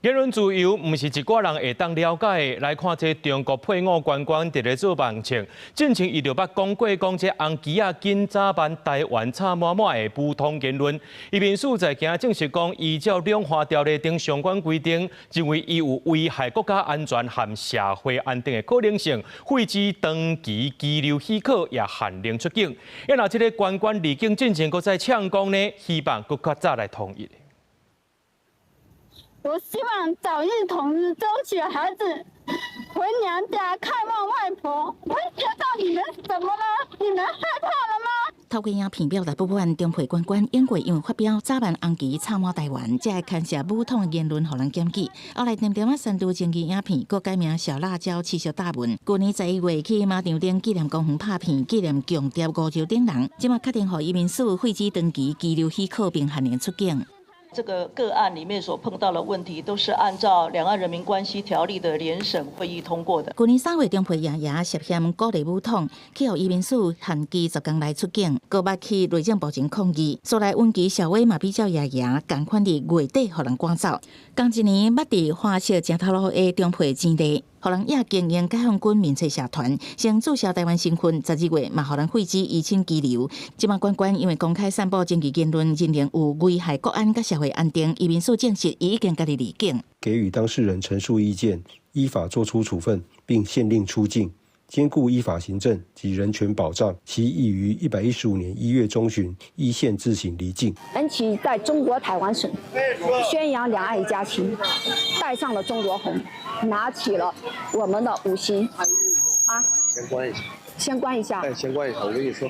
言論自由毋是一寡人會當了解的。來看這中國配偶官官佇咧做網測，進前伊就捌講過，講這紅旗仔緊早辦台灣插滿滿的武統言論。移民署在今證實講，依照兩岸條例等相關規定，認為伊有危害國家安全和社會安定的可能性，廢止長期居留許可，也限令出境。啊，若這个官官離境進前，閣再嗆講呢，希望閣較早來統一。我希望早日統一，爭取孩子回娘家看望外婆。我知道你們怎麼了？你們害怕了嗎？透過影片表達不滿，中配官官演過因為發表早辦紅旗插滿台灣，這个牽涉武統的言論，予人檢舉。後來點點仔刪除爭議影片，閣改名小辣椒持續打文。舊年11月去馬場頂紀念公園拍片，紀念共諜吳釗等人，這馬確定予移民署廢止長期居留許可，並限令出境。這個個案裡面所碰到的問題，都是按照《兩岸人民關係條例》的聯審會議通過的。舊年3月，中配爺爺涉嫌鼓勵武統，去予移民署限期10工內出境，閣捌去內政部前抗議。後來溫琪小威嘛比照爺爺仝款佇月底予人趕走。仝一年捌佇花色正頭路的中配錢地，予人倚經營解放軍面冊社團，先註銷台灣身份，12月嘛予人廢止依親居留。這馬官官因為公開散布爭議言論，認定有危害國安佮社會安定，移民署證實伊已經家己離境。給予當事人陳述意見，依法作出處分，並限令出境，兼顧依法行政及人權保障。其已於115年1月中旬依憲自行離境。恩琪在中國台灣省宣揚兩岸一家親，帶上了中國紅，拿起了我們的五星啊！先關一下，先關一下。哎，先關一下，我跟你說。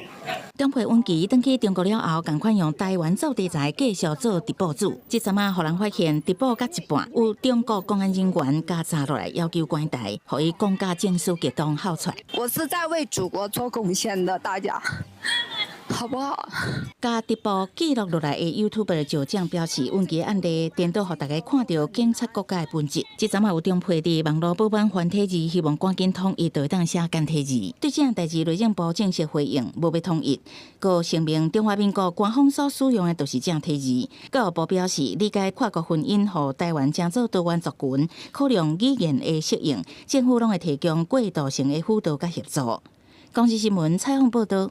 中配溫琪轉去中國了後，仝款用台灣做題材，繼續做直播主。這陣仔予人發現直播到一半，有中國公安人員共查落來，要求關台，予伊講甲情緒激動，哭出來。我是在為祖國做貢獻的，大家。好不好？共直播記錄落來的 YouTuber 石匠表示，溫琪案例顛倒予大家看著警察國家的本質。這陣仔有中配佇網路報版繁體字，希望趕緊統一，就會當寫簡體字。對這項代誌，內政部正式回應，無欲統一。閣聲明，中華民國官方所使用的都是正體字。教育部表示，理解跨國婚姻予台灣成做多元族群，考量語言的適應，政府攏會提供過渡性的輔導佮協助。公視新聞採訪報導。